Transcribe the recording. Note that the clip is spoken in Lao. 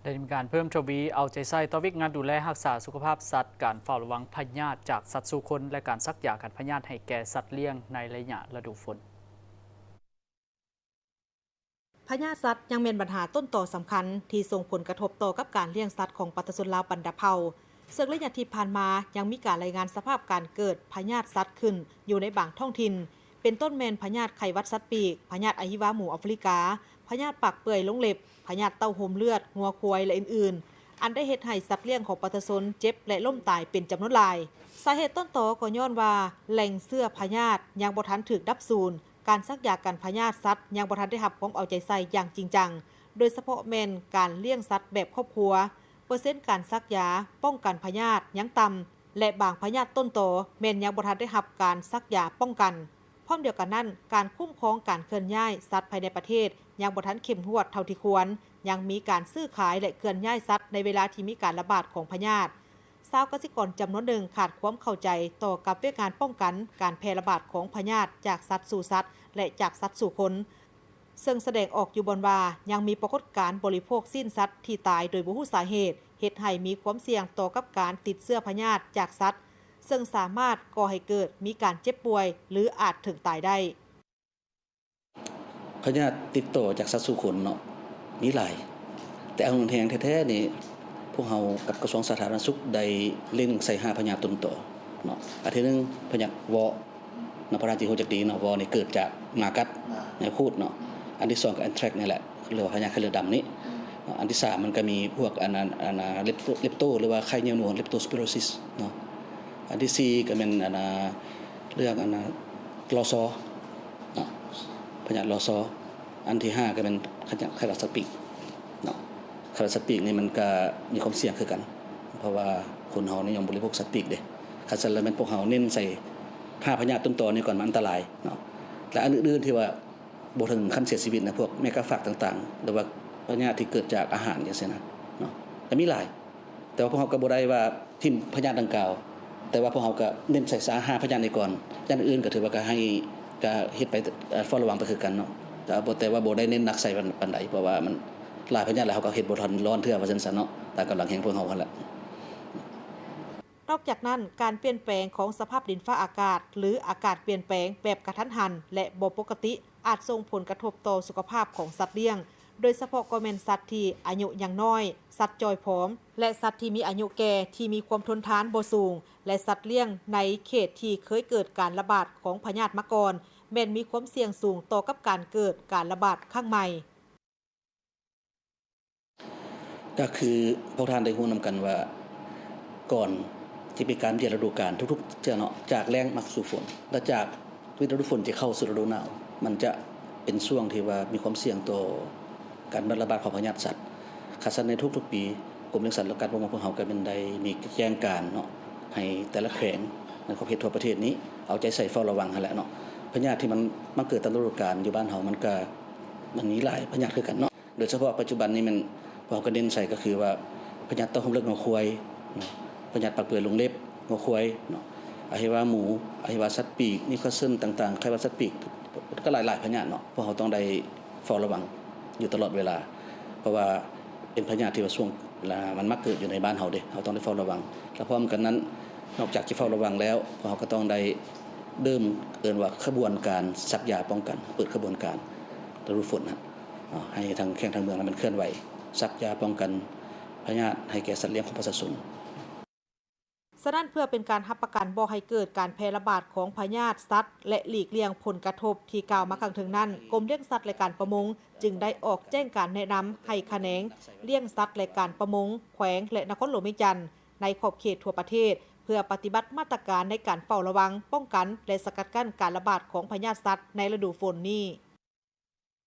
ໄດ້ມີການເພີ່ມທະວີເອົາໃຈໃສ່ຕໍ່ວຽກງານດູແລຮັກສາສຸຂະພາບສັດ, ການເຝົ້າລະວັງພະຍາດຈາກສັດສູ່ຄົນ ແລະ ການສັກຢາກັນພະຍາດໃຫ້ແກ່ສັດລ້ຽງໃນໄລຍະລະດູຝົນ. ພະຍາດສັດຍັງແມ່ນບັນຫາຕົ້ນຕໍສຳຄັນທີ່ສົ່ງຜົນກະທົບຕໍ່ກັບການລ້ຽງສັດຂອງປະຊາຊົນລາວບັນດາເຜົ່າ, ເຊິ່ງໄລຍະທີ່ຜ່ານມາຍັງມີການລາຍງານສະພາບການເກີດພະຍາດສັດຂຶ້ນຢູ່ໃນບາງທ້ອງຖິ່ນ, ເປັນຕົ້ນແມ່ນພະຍາດໄຂ້ຫວັດສັດປີກ, ພະຍາດອະຫິວາໝູອາຟຣິກາ, ພະຍາດປາກເປື່ອຍລົງເລັບ, ພະຍາດເຕົ້າໂຮມເລືອດງົວຄວາຍ ແລະ ອື່ນໆ, ອັນໄດ້ເຮັດໃຫ້ສັດລ້ຽງຂອງປະຊາຊົນເຈັບ ແລະ ລົ້ມຕາຍເປັນຈຳນວນຫຼາຍ. ສາເຫດຕົ້ນຕໍກໍຍ້ອນວ່າແຫຼ່ງເຊື້ອພະຍາດຍັງບໍ່ທັນຖືກດັບສູນ, ການສັກຢາກັນພະຍາດສັດຍັງບໍ່ທັນໄດ້ຮັບຄວາມເອົາໃຈໃສ່ຢ່າງຈິງຈັງ, ໂດຍສະເພາະແມ່ນການລ້ຽງສັດແບບຄອບຄົວ, ເປີເຊັນການສັກຢາປ້ອງກັນພະຍາດຍັງຕ່ຳ ແລະ ບາງພະຍາດຕົ້ນຕໍແມ່ນຍັງບໍ່ທັນໄດ້ຮັບການສັກຢາປ້ອງກັນ. ພ້ອມດຽວກັນນັ້ນ, ການຄຸ້ມຄອງການເຄື່ອນຍ້າຍສັດພາຍໃນປະເທດຍັງບໍ່ທັນເຂັ້ມງວດເທົ່າທີ່ຄວນ, ຍັງມີການຊື້ຂາຍ ແລະ ເຄື່ອນຍ້າຍສັດໃນເວລາທີ່ມີການລະບາດຂອງພະຍາດ. ຊາວກະສິກອນຈຳນວນໜຶ່ງຂາດຄວາມເຂົ້າໃຈຕໍ່ກັບວຽກງານປ້ອງກັນການແຜ່ລະບາດຂອງພະຍາດຈາກສັດສູ່ສັດ ແລະ ຈາກສັດສູ່ຄົນ, ເຊິ່ງສະແດງອອກຢູ່ບ່ອນວ່າຍັງມີປາກົດການບໍລິໂພກຊີ້ນສັດທີ່ຕາຍໂດຍບໍ່ຮູ້ສາເຫດ, ເຮັດໃຫ້ມີຄວາມສ່ຽງຕໍ່ກັບການຕິດເຊື້ອພະຍາດຈາກສັດ, ເຊິ່ງສາມາດກໍ່ໃຫ້ເກີດມີການເຈັບປ່ວຍ ຫຼື ອາດເຖິງຕາຍໄດ້. ພະຍາດຕິດຕໍ່ຈາກສັດສູ່ຄົນເນາະ ມີຫຼາຍ, ແຕ່ເອົາຮຸນແຮງແທ້ໆນີ້ ພວກເຮົາກັບກະຊວງສາທາລະນະສຸກໄດ້ເລັງໃສ່ຫ້າພະຍາດຕົ້ນຕໍເນາະ. ອັນທີໜຶ່ງ ພະຍາດວໍເນາະ, ພວກທ່ານຊິຮູ້ຈັກດີເນາະ, ວໍນີ້ເກີດຈາກໝາກັດ ແມວຂູດເນາະ. ອັນທີສອງກໍແອັນແທຣັກນີ້ແຫຼະ ຫຼືວ່າພະຍາດໄຂ້ເລືອດດຳນີ້. ອັນທີສາມມັນກໍມີພວກອັນນັ້ນ ອັນນ່າ ເລັບໂຕ ເລັບໂຕ ຫຼືວ່າໄຂ້ໜຽວໜວນ ເລັບໂຕສະເປີໂຣຊິດເນາະ. ອັນທີສີ່ກໍແມ່ນອັນນ່າ ເລື່ອງອັນນ່າ ລ.ສ. ເນາະ ພະຍາດ ລ.ສ. ອັນທີຫ້າກໍແມ່ນພະຍາດໄຂ້ຫວັດສັດປີກເນາະ. ໄຂ້ຫວັດສັດປີກນີ້ມັນກໍມີຄວາມສ່ຽງຄືກັນ ເພາະວ່າຄົນເຮົານິຍົມບໍລິໂພກສັດປີກເດ້. ຄັນຊັ້ນແລ້ວແມ່ນພວກເຮົາເນັ້ນໃສ່ຫ້າພະຍາດຕົ້ນຕໍນີ້ກ່ອນ ມັນອັນຕະລາຍເນາະ. ແລະ ອັນອື່ນໆທີ່ວ່າບໍ່ເຖິງຂັ້ນເສຍຊີວິດນະ ພວກແມກາຟາກຕ່າງໆ ຫຼືວ່າພະຍາດທີ່ເກີດຈາກອາຫານຈັ່ງຊີ້ນະເນາະ ກໍມີຫຼາຍ. ແຕ່ວ່າພວກເຮົາກໍບໍ່ໄດ້ວ່າຖິ້ມພະຍາດດັ່ງກ່າວ, ແຕ່ວ່າພວກເຮົາກໍເນັ້ນໃສ່ສາ ຫ້າພະຍາດນີ້ກ່ອນ. ຢ່າງອື່ນກໍຖືວ່າກໍໃຫ້ ກໍເຮັດໄປ ເຝົ້າລະວັງໄປຄືກັນເນາະ, ແຕ່ວ່າບໍ່ ແຕ່ວ່າບໍ່ໄດ້ເນັ້ນໜັກໃສ່ປານ ປານໃດ ເພາະວ່າມັນຫຼາຍພະຍາດແລ້ວ ເຮົາກໍເຮັດບໍ່ທັນຮ້ອນເທື່ອ ວ່າຊັ້ນຊະເນາະ, ຕາມກຳລັງແຮງພວກເຮົາຫັ້ນແຫຼະ. ນອກຈາກນັ້ນ, ການປ່ຽນແປງຂອງສະພາບດິນຟ້າອາກາດ ຫຼື ອາກາດປ່ຽນແປງແບບກະທັນຫັນ ແລະ ບໍ່ປົກກະຕິ, ອາດສົ່ງຜົນກະທົບຕໍ່ສຸຂະພາບຂອງສັດລ້ຽງ, ໂດຍສະເພາະກໍແມ່ນສັດທີ່ອາຍຸຍັງນ້ອຍ, ສັດຈ່ອຍຜອມ ແລະ ສັດທີ່ມີອາຍຸແກ່ທີ່ມີຄວາມທົນທານບໍ່ສູງ ແລະ ສັດລ້ຽງໃນເຂດທີ່ເຄີຍເກີດການລະບາດຂອງພະຍາດມາກ່ອນ ແມ່ນມີຄວາມສ່ຽງສູງຕໍ່ກັບການເກີດການລະບາດຄັ້ງໃໝ່. ກໍຄືພວກທ່ານໄດ້ຮູ້ນຳກັນວ່າ ກ່ອນຈະມີການປ່ຽນລະດູການທຸກໆເທື່ອເນາະ, ຈາກແລ້ງມາສູ່ຝົນ ແລະ ຈາກວິດລະດູຝົນຈະເຂົ້າສູ່ລະດູໜາວ, ມັນຈະເປັນຊ່ວງທີ່ວ່າມີຄວາມສ່ຽງຕໍ່ການລະບາດຂອງພະຍາດສັດ. ຄັນຊັ້ນໃນທຸກໆປີ, ກົມລ້ຽງສັດ ແລະ ການປະມົງຂອງເຮົາກໍແມ່ນໄດ້ມີແຈ້ງການເນາະ ໃຫ້ແຕ່ລະແຂວງໃນຂອບເຂດທົ່ວປະເທດນີ້ ເອົາໃຈໃສ່ເຝົ້າລະວັງຫັ້ນແຫຼະເນາະ. ພະຍາດທີ່ມັນມາເກີດຕາມລະດູການຢູ່ບ້ານເຮົາ ມັນກໍ ມັນມີຫຼາຍພະຍາດຄືກັນເນາະ. ໂດຍສະເພາະປັດຈຸບັນນີ້ແມ່ນ ພວກເຮົາກໍເນັ້ນໃສ່ກໍຄືວ່າ ພະຍາດເຕົ້າໂຮມເລືອດງົວຄວາຍເນາະ, ພະຍາດປາກເປື່ອຍລົງເລັບງົວຄວາຍເນາະ, ອະຫິວາໝູ, ອະຫິວາສັດປີກ, ນິວຄາສເຊິນຕ່າງໆ, ໄຂ້ຫວັດສັດປີກ ກໍຫຼາຍໆພະຍາດເນາະ. ພວກເຮົາຕ້ອງໄດ້ເຝົ້າລະວັງຢູ່ຕະຫຼອດເວລາ ເພາະວ່າເປັນພະຍາດທີ່ວ່າຊ່ວງ ລະ ມັນມັກເກີດຢູ່ໃນບ້ານເຮົາເດ້, ເຮົາຕ້ອງໄດ້ເຝົ້າລະວັງ. ແລະ ພ້ອມກັນນັ້ນ ນອກຈາກຈະເຝົ້າລະວັງແລ້ວ, ພວກເຮົາກໍຕ້ອງໄດ້ເລີ່ມ ເອີ້ນວ່າຂະບວນການສັກຢາປ້ອງກັນ, ເປີດຂະບວນການລະດູຝົນນະ ໃຫ້ທາງແຂວງທາງເມືອງນັ້ນມັນເຄື່ອນໄຫວ ສັກຢາປ້ອງກັນພະຍາດໃຫ້ແກ່ສັດລ້ຽງຂອງປະຊາຊົນ. ສະນັ້ນ, ເພື່ອເປັນການຮັບປະກັນບໍ່ໃຫ້ເກີດການແຜ່ລະບາດຂອງພະຍາດສັດ ແລະ ຫຼີກລ່ຽງຜົນກະທົບທີ່ກ່າວມາຂ້າງເທິງນັ້ນ, ກົມລ້ຽງສັດ ແລະ ການປະມົງ ຈຶ່ງໄດ້ອອກແຈ້ງການແນະນຳໃຫ້ຂະແໜງລ້ຽງສັດ ແລະ ການປະມົງ ແຂວງ ແລະ ນະຄອນຫຼວງວຽງຈັນ ໃນຂອບເຂດທົ່ວປະເທດ ເພື່ອປະຕິບັດມາດຕະການໃນການເຝົ້າລະວັງ, ປ້ອງກັນ ແລະ ສະກັດກັ້ນການລະບາດຂອງພະຍາດສັດໃນລະດູຝົນນີ້.